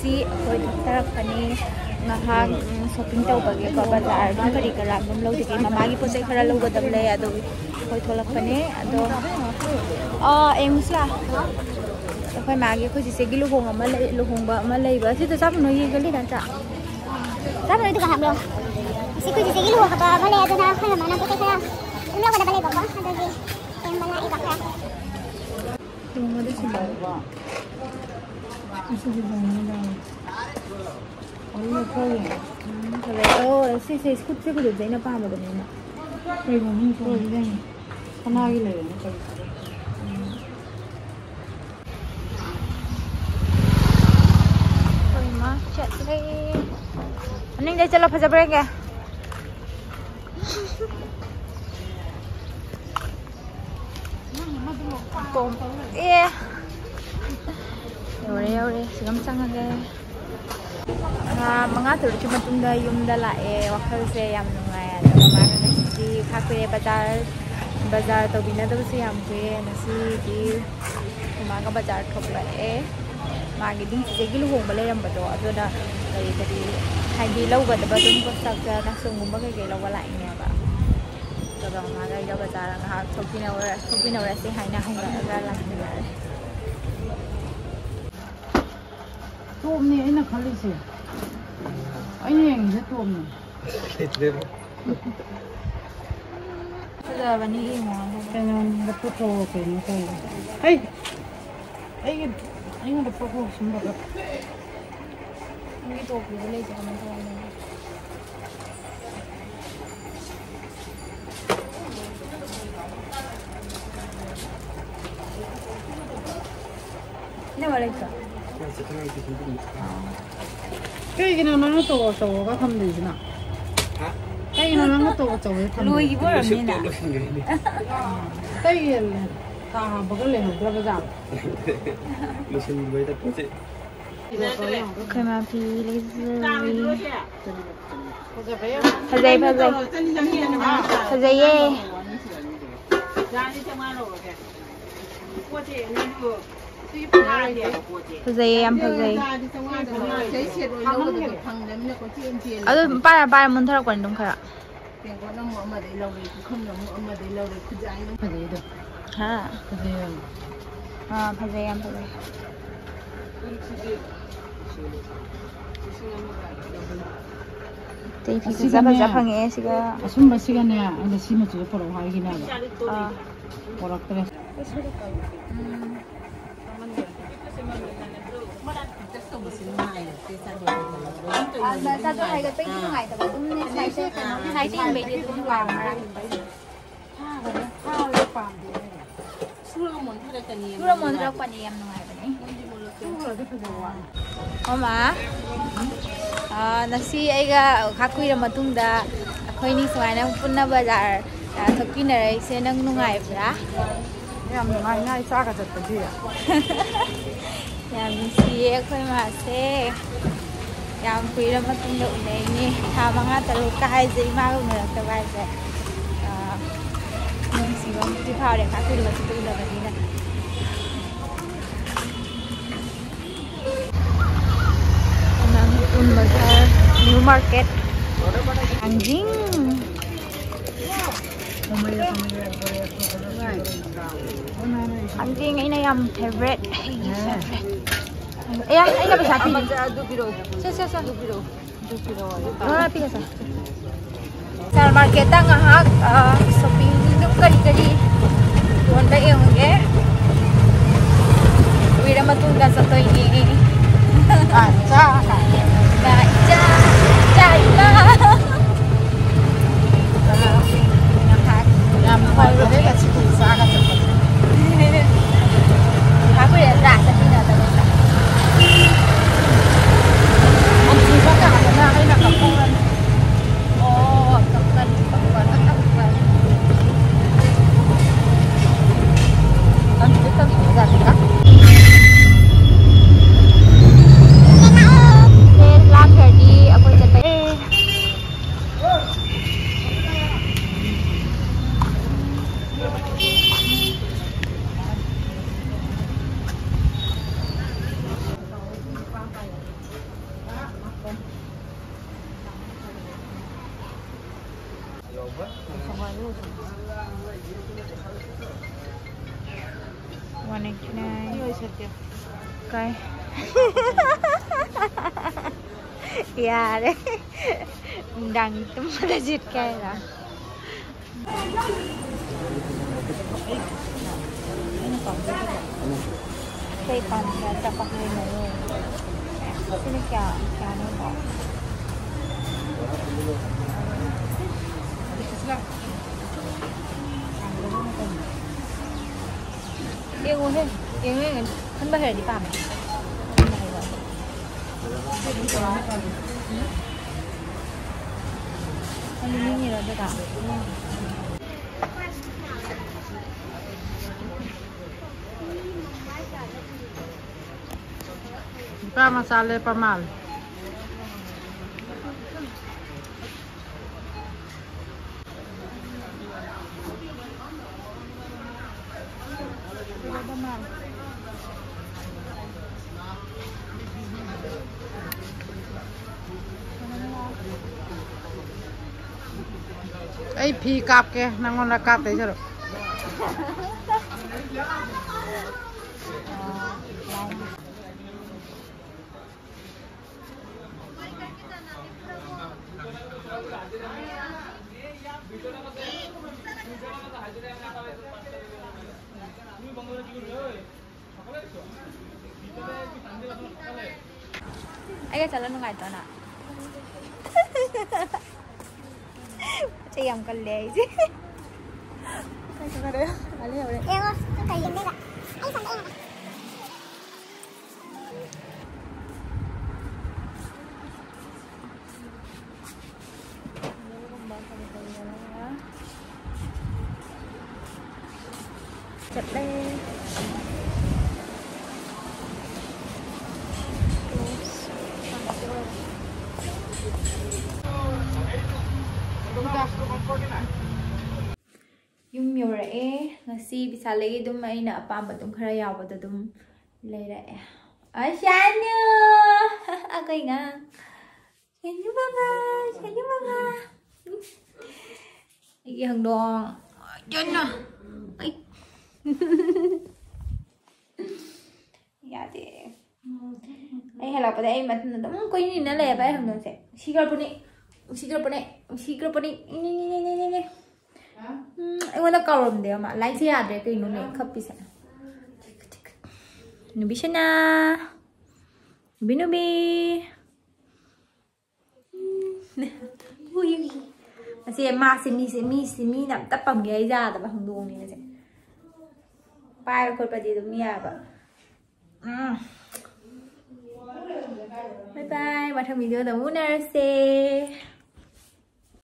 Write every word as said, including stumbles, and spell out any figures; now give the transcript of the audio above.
ꯁꯤ ꯑꯩꯈꯣꯏ ꯊꯣꯛꯆꯔꯛꯄꯅꯤ꯫ ꯉꯥꯏꯍꯥꯛ, ꯎꯝ, shopping ꯇꯧꯕꯒꯤꯀꯣ, ꯕꯖꯥꯔ ꯑꯗꯨꯝ ꯀꯔꯤ ꯀꯔꯥ ꯑꯗꯨꯝ ꯂꯧꯗꯒꯦ꯫ ꯃꯃꯥꯒꯤ ꯄꯣꯠ ꯆꯩ ꯈꯔ ꯂꯧꯒꯗꯕ ꯂꯩ, ꯑꯗꯨꯒꯤ ꯑꯩꯈꯣꯏ ꯊꯣꯛꯂꯛꯄꯅꯦ꯫ ꯑꯗꯣ, ꯑꯥ, ꯑꯦ, ꯃꯨꯁꯂꯥ, ꯑꯩꯈꯣꯏ ꯃꯥꯒꯤ, ꯑꯩꯈꯣꯏ ꯆꯤꯆꯦꯒꯤ ꯂꯨꯍꯣꯡ ꯑꯃ ꯂꯩ, ꯂꯨꯍꯣꯡꯕ ꯑꯃ ꯂꯩꯕ꯫ ꯁꯤꯗ ꯆꯥꯕ ꯅꯣꯏ ꯌꯦꯡꯒꯜꯂꯤ ꯅꯠꯇ꯭ꯔꯥ? ꯆꯥꯕ ꯅꯣꯏꯗꯨꯒ ꯍꯥꯞꯂꯣ꯫ ꯁꯤ ꯑꯩꯈꯣꯏ ꯆꯤꯆꯦꯒꯤ ꯂꯨꯍꯣꯡꯕ ꯑꯃ ꯂꯩ, ꯑꯗꯨꯅ ꯑꯩꯈꯣꯏ ꯃꯃꯥꯅ ꯄꯣꯠ ꯆꯩ ꯈꯔ ꯑꯗꯨꯝ ꯂꯧꯒꯗꯕ ꯂꯩꯕꯀꯣ, ꯑꯗꯨꯒꯤ ꯌꯦꯡꯕ ꯂꯥꯛꯏꯕ ꯈꯔ꯫ ꯂꯨꯍꯣꯡꯕꯗ ꯁꯤꯟꯕ꯫ ꯑꯁꯤꯗꯤ ꯂꯨꯍꯣꯡꯕꯗ꯫ ꯑꯗꯨꯅ ꯈꯔ ꯌꯦꯡꯉꯣ꯫ ꯎꯝ, ꯐꯖꯩ꯫ ꯑꯣ, ꯁꯤꯁꯦ ꯁ꯭ꯀꯨꯠꯁꯦ ꯐꯖꯩ, ꯑꯩꯅ ꯄꯥꯝꯕꯗꯨꯅꯦ꯫ ꯀꯩꯅꯣ ꯃꯤ ꯆꯣꯡꯉꯤꯗꯨꯅ? ꯁꯅꯥꯒꯤ ꯂꯩꯔꯦꯅꯦ ꯇꯧꯔꯤꯁꯦ꯫ ꯎꯝ꯫ ꯑꯩꯈꯣꯏ ꯃꯥ ꯆꯠꯂꯦ꯫ ꯃꯅꯤꯡꯗ ꯆꯠꯂꯣ, ꯐꯖꯕ꯭ꯔꯥ ꯌꯦꯡꯒꯦ꯫ ꯀꯣꯝ-, ꯑꯦ꯫ ꯌꯧꯔꯦ, ꯌꯧꯔꯦ꯫ ꯁꯤꯒ ꯑꯃ ꯆꯪꯉꯒꯦ꯫ ꯊꯥ ꯃꯉꯥ ꯇꯔꯨꯛꯀꯤ ꯃꯇꯨꯡꯗ ꯌꯨꯝꯗ ꯂꯥꯛꯑꯦ꯫ ꯋꯥꯈꯜꯁꯦ ꯌꯥꯝ ꯅꯨꯡꯉꯥꯏ꯫ ꯑꯗꯣ ꯃꯃꯥꯅ ꯉꯁꯤꯗꯤ ꯈꯥꯛꯄꯤꯔꯦ꯫ ꯕꯖꯥꯔ, ꯕꯖꯥꯔ ꯇꯧꯕꯤꯅꯗꯕꯁꯨ ꯌꯥꯝ ꯀꯨꯏꯔꯦ꯫ ꯉꯁꯤꯗꯤ ꯃꯃꯥꯒ ꯕꯖꯥꯔ ꯊꯣꯛꯂꯛꯑꯦ꯫ ꯃꯥꯒꯤ ꯑꯗꯨꯝ ꯆꯤꯆꯦꯒꯤ ꯂꯨꯍꯣꯡꯕ ꯂꯩꯔꯝꯕꯗꯣ, ꯑꯗꯨꯅ ꯀꯔꯤ ꯀꯔꯤ ꯍꯥꯏꯗꯤ ꯂꯧꯒꯗꯕ ꯑꯗꯨꯝ ꯄꯣꯠꯁꯛꯇ ꯅꯥꯆꯣꯡꯒꯨꯝꯕ ꯀꯩꯀꯩ ꯂꯧꯕ ꯂꯥꯛꯏꯅꯦꯕ꯫ ꯑꯗꯨꯒ ꯃꯃꯥꯒ ꯑꯩꯒ ꯕꯖꯥꯔ ꯉꯥꯏꯍꯥꯛ ꯊꯣꯛꯃꯤꯟꯅꯧꯔ-, ꯊꯣꯛꯃꯤꯟꯅꯧꯔꯁꯤ ꯍꯥꯏꯅ ꯍꯧꯅꯔꯒ ꯂꯥꯛꯃꯤꯟꯅꯔꯦ꯫ ꯇꯣꯞꯅꯤ ꯑꯩꯅ ꯈꯜꯂꯤꯁꯦ꯫ ꯑꯩꯅ ꯌꯦꯡꯉꯤꯁꯦ ꯇꯣꯞꯅꯤ꯫ ꯐꯖꯕꯅꯤ, ꯌꯦꯡꯉꯣ꯫ ꯀꯩꯅꯣ, ꯂꯐꯨꯊ꯭ꯔꯣ ꯀꯩꯅꯣ ꯇꯧꯔꯦ꯫ ꯍꯩ! ꯑꯩꯒꯤ, ꯑꯩꯉꯣꯟꯗ ꯄꯣꯠ ꯁꯨꯝꯕꯗꯣ꯫ ꯅꯪꯒꯤ ꯇꯣꯞꯇꯨꯗꯤ ꯂꯩꯇꯦ, ꯀꯃꯥꯏꯅ ꯇꯧꯕꯅꯣ? ꯏꯅꯝꯃ ꯂꯩꯇ꯭ꯔꯣ? ꯀꯩꯒꯤꯅꯣ ꯅꯪꯅ ꯇꯧ ꯑꯆꯧꯕꯒ ꯊꯝꯗ꯭ꯔꯤꯁꯤꯅ? ꯍꯥ? ꯀꯩꯒꯤꯅꯣ ꯅꯪꯅ ꯇꯧ ꯑꯆꯧꯕꯒ ꯊꯝꯗ꯭ꯔꯤꯁꯤꯅ? ꯂꯣꯏꯈꯤꯕ ꯑꯣꯏꯔꯝꯅꯤꯅ꯫ ꯂꯣꯏꯁꯤꯟꯈ꯭ꯔꯦꯅꯦ꯫ ꯀꯩꯒꯤ ꯀꯥ ꯍꯥꯞꯄꯒ ꯂꯩꯍꯧꯗ꯭ꯔꯕ ꯖꯥꯠꯂꯣ? ꯂꯣꯏꯁꯤꯟꯈꯤꯕꯩꯗ ꯄꯣꯠ ꯆꯩ꯫ ꯑꯩꯈꯣꯏ ꯃꯥ ꯐꯤ ꯂꯩꯖꯔꯤ꯫ ꯐꯖꯩ, ꯐꯖꯩ꯫ ꯐꯖꯩꯌꯦ꯫ ꯐꯖꯩꯌꯦ, ꯌꯥꯝ ꯐꯖꯩ꯫ ꯑꯗꯨ ꯄꯥꯏꯔ ꯄꯥꯏꯔ ꯃꯨꯟꯊꯔꯛꯄꯅꯤ ꯑꯗꯨꯝ ꯈꯔ꯫ ꯍꯥ꯫ ꯑꯥ, ꯐꯖꯩ, ꯌꯥꯝ ꯐꯖꯩ꯫ ꯑꯇꯩ ꯐꯤ ꯐꯖ ꯐꯖ ꯐꯪꯉꯛꯑꯦ ꯁꯤꯒ꯫ ꯑꯁꯨꯝꯕꯁꯤꯒꯅꯦ, ꯑꯩꯅ ꯁꯤ ꯃꯆꯨꯗ ꯄꯨꯔꯛꯑꯣ ꯍꯥꯏꯒꯤꯅꯦꯕ꯫ ꯑꯥ꯫ ꯄꯨꯔꯛꯇ꯭ꯔꯦ꯫ ꯎꯝ꯫ ꯑꯥ, ꯆꯥꯗꯣ ꯍꯥꯏꯒꯠꯄꯩꯗꯤ ꯅꯨꯡꯉꯥꯏꯇꯕ, ꯑꯗꯨꯝꯅꯦ ꯁꯥꯏꯁꯦ ꯀꯩꯅꯣ, ꯁꯥꯏꯁꯦ ꯏꯟꯕꯩꯗꯤ ꯑꯗꯨꯝ ꯅꯨꯡꯉꯥꯏꯕ꯫ ꯁꯨꯔ ꯃꯣꯟꯊꯔꯛꯄꯅꯤ, ꯌꯥꯝ ꯅꯨꯡꯉꯥꯏꯕꯅꯦ꯫ ꯃꯃꯥ, ꯑꯥ, ꯉꯁꯤ ꯑꯩꯒ ꯉꯥꯏꯍꯥꯛ ꯀꯨꯏꯔ ꯃꯇꯨꯡꯗ ꯑꯩꯈꯣꯏꯅꯤ ꯁꯨꯃꯥꯏꯅ ꯄꯨꯟꯅ ꯕꯖꯥꯔ, ꯑꯥ, ꯊꯣꯛꯄꯤꯟꯅꯔꯛꯏꯁꯦ ꯅꯪ ꯅꯨꯡꯉꯥꯏꯕ꯭ꯔꯥ? ꯌꯥꯝ ꯅꯨꯡꯉꯥꯏꯅ ꯑꯩ ꯆꯥꯒ ꯆꯠꯄꯗꯤ꯫ ꯌꯥꯝ ꯅꯨꯡꯁꯤꯌꯦ ꯑꯩꯈꯣꯏ ꯃꯥꯁꯦ꯫ ꯌꯥꯝ ꯀꯨꯏꯔ ꯃꯇꯨꯡꯗ ꯎꯅꯩꯅꯦ꯫ ꯊꯥ ꯃꯉꯥ ꯇꯔꯨꯛꯀ ꯍꯥꯏꯁꯦ ꯏꯃꯥꯒ ꯎꯅꯔꯛꯇꯕ ꯍꯥꯏꯁꯦ꯫ ꯑꯥ, ꯅꯨꯡꯁꯤꯕ ꯑꯃꯗꯤ ꯐꯥꯎꯔꯦ, ꯈꯥ ꯀꯨꯏꯔ ꯃꯇꯨꯡꯗ ꯎꯅꯕꯅꯤꯅ꯫ ꯅꯪ ꯄꯨꯟ ꯕꯖꯥꯔ, ꯅ꯭ꯌꯨ ꯃꯥꯔꯀꯦꯠ, ꯊꯥꯡꯖꯤꯡ꯫ ꯊꯥꯡꯖꯤꯡ ꯑꯩꯅ ꯌꯥꯝ ꯐꯦꯚꯔꯦꯠ, ꯑꯩꯒꯤ ꯐꯦꯚꯔꯦꯠ꯫ ꯑꯦ, ꯑꯩꯅ ꯄꯩꯁꯥ ꯄꯤꯔꯤ꯫ ꯁꯦ, ꯁꯦ, ꯁꯦ꯫ ꯂꯣꯏꯔ ꯄꯤꯒꯦ, ꯁꯦ꯫ ꯁꯥꯔ ꯃꯥꯔꯀꯦꯠꯇ ꯉꯥꯏꯍꯥꯛ, ꯑ, ꯁꯣꯄꯤꯡ ꯑꯗꯨꯝ ꯀꯔꯤ ꯀꯔꯤ ꯌꯣꯟꯕ ꯌꯦꯡꯉꯨꯒꯦ꯫ ꯀꯨꯏꯔ ꯃꯇꯨꯡꯗ ꯆꯠꯇꯣꯏꯅꯦ꯫ ꯑꯠꯆꯥ꯫ ꯏꯆꯥ, ꯏꯆꯥ, ꯏꯃꯥ꯫ ꯉꯥꯏꯍꯥꯛ ꯌꯥꯝ ꯅꯨꯡꯉꯥꯏꯖꯔꯦ ꯉꯁꯤꯗꯤ ꯏꯆꯥꯒ ꯆꯠꯄꯁꯦ꯫ ꯉꯥꯏꯍꯥꯛ ꯀꯨꯏꯔꯦ ꯅꯠꯇ꯭ꯔꯥ ꯆꯠꯃꯤꯟꯅꯗꯕ? ꯅꯣꯡ ꯆꯨꯕ ꯀꯥꯟꯗꯅ ꯑꯩꯅ ꯀꯞꯊꯣꯛꯂꯅꯤ꯫ ꯑꯣ, ꯀꯞꯀꯅꯤ, ꯀꯞꯀꯅꯤ, ꯀꯞꯀꯅꯤ꯫ ꯀꯞꯇꯦ, ꯀꯞꯇꯦ, ꯀꯞꯇꯦ꯫ ꯁꯦ, ꯂꯥꯛꯈ꯭ꯔꯗꯤ ꯑꯩꯈꯣꯏ ꯆꯠꯄ ꯌꯥꯔꯦ꯫ ꯀꯩ? ꯌꯥꯔꯦ꯫ ꯅꯨꯡꯗꯥꯡ ꯇꯨꯝꯕꯗ ꯁꯦꯠꯀꯦ ꯍꯥꯏꯔꯣ? ꯀꯩ ꯄꯥꯝꯒꯦ? ꯑꯆꯥꯄꯣꯠ ꯂꯩꯅꯔꯣ꯫ ꯁꯤꯅ ꯀꯌꯥ, ꯀꯌꯥꯅꯣꯀꯣ? ꯌꯦꯡꯉꯨꯍꯦ, ꯌꯦꯡꯉꯨ, ꯌꯦꯡꯉꯨ꯫ ꯈꯟꯕ ꯍꯩꯔꯗꯤ ꯄꯥꯝꯃꯦ꯫ ꯈꯟꯕ ꯍꯩꯔꯣ? ꯎꯝ? ꯅꯪꯗꯤ ꯃꯤꯅꯤꯔꯣ ꯑꯗꯨꯒ? ꯅꯨꯄꯥ ꯃꯆꯥ ꯂꯦꯞꯄ ꯃꯥꯜꯂꯦ꯫ ꯑꯩ ꯐꯤ ꯀꯥꯞꯀꯦ, ꯅꯪꯉꯣꯟꯗ ꯀꯥꯞꯇꯣꯏ ꯁꯔꯨꯛ꯫ ꯑꯩꯒ ꯆꯠꯂ ꯅꯨꯡꯉꯥꯏꯇ꯭ꯔꯣ ꯅꯪ? ꯄꯣꯠ ꯆꯩ ꯌꯥꯝ ꯀꯜꯂꯦ ꯑꯩꯁꯦ꯫ ꯀꯥꯏ ꯆꯠꯈ꯭ꯔꯦ? ꯑꯥ, ꯂꯩꯍꯧꯔꯦ꯫ ꯌꯦꯡꯉꯣ, ꯀꯔꯤ ꯌꯦꯡꯗꯣꯏꯕ? ꯑꯩ ꯁꯣꯝꯗ ꯌꯦꯡꯉꯣ꯫ ꯆꯠꯂꯦ꯫ ꯌꯨꯝ ꯌꯧꯔꯛꯑꯦ꯫ ꯉꯁꯤ ꯕꯤꯁꯥꯜꯗꯒꯤ ꯑꯗꯨꯝ ꯑꯩꯅ ꯑꯄꯥꯝꯕ ꯑꯗꯨꯝ ꯈꯔ ꯌꯥꯎꯕꯗꯣ ꯑꯗꯨꯝ ꯂꯩꯔꯛꯑꯦ꯫ ꯑꯁꯥꯅꯨ! ꯑꯩꯈꯣꯏ ꯑꯉꯥꯡ꯫ ꯁꯥꯅꯨ ꯃꯃꯥ, ꯁꯥꯅꯨ ꯃꯃꯥ꯫ ꯑꯩꯒꯤ ꯍꯪꯗꯣꯡ꯫ ꯌꯟꯅ꯫ ꯑꯩ꯫ ꯑꯩ ꯍꯜꯂꯛꯄꯗ ꯑꯩ ꯃꯊꯟꯗ ꯑꯗꯨꯝ ꯀꯣꯏꯅꯤꯅ ꯂꯩꯌꯦꯕ ꯑꯩ ꯍꯧꯗꯣꯡꯁꯦ꯫ ꯁꯤꯈ꯭ꯔꯄꯅꯤ, ꯁꯤꯈ꯭ꯔꯄꯅꯤ, ꯁꯤꯈ꯭ꯔꯄꯅꯤ꯫ ꯏꯅꯦ, ꯏꯅꯦ, ꯏꯅꯦ, ꯏꯅꯦ, ꯏꯅꯦ꯫ ꯎꯝ, ꯑꯩꯉꯣꯟꯗ ꯀꯧꯔꯝꯗꯦꯕ ꯃꯥ꯫ ꯂꯥꯏꯠꯁꯦ ꯌꯥꯗ꯭ꯔꯦ ꯀꯩꯅꯣꯅꯦ ꯈꯞꯄꯤꯁꯦ꯫ ꯅꯨꯕꯤꯁꯅꯥ, ꯅꯨꯕꯤ, ꯅꯨꯕꯤ꯫ ꯎꯏ, ꯎꯏ꯫ ꯃꯁꯤ ꯃꯥꯁꯦ ꯃꯤꯁꯦ, ꯃꯤꯁꯦ, ꯃꯤꯅ ꯑꯝꯇ ꯄꯝꯒꯦ ꯍꯥꯏ ꯌꯥꯗꯕ ꯍꯧꯗꯣꯡꯅꯤ ꯃꯁꯦ꯫ ꯄꯥꯏꯕ ꯈꯣꯠꯄꯗꯤ ꯑꯗꯨꯝ ꯌꯥꯕ꯫ ꯎꯝ꯫ Bye bye, ꯃꯊꯪ video ꯗ ꯑꯃꯨꯛ ꯎꯅꯔꯁꯦ꯫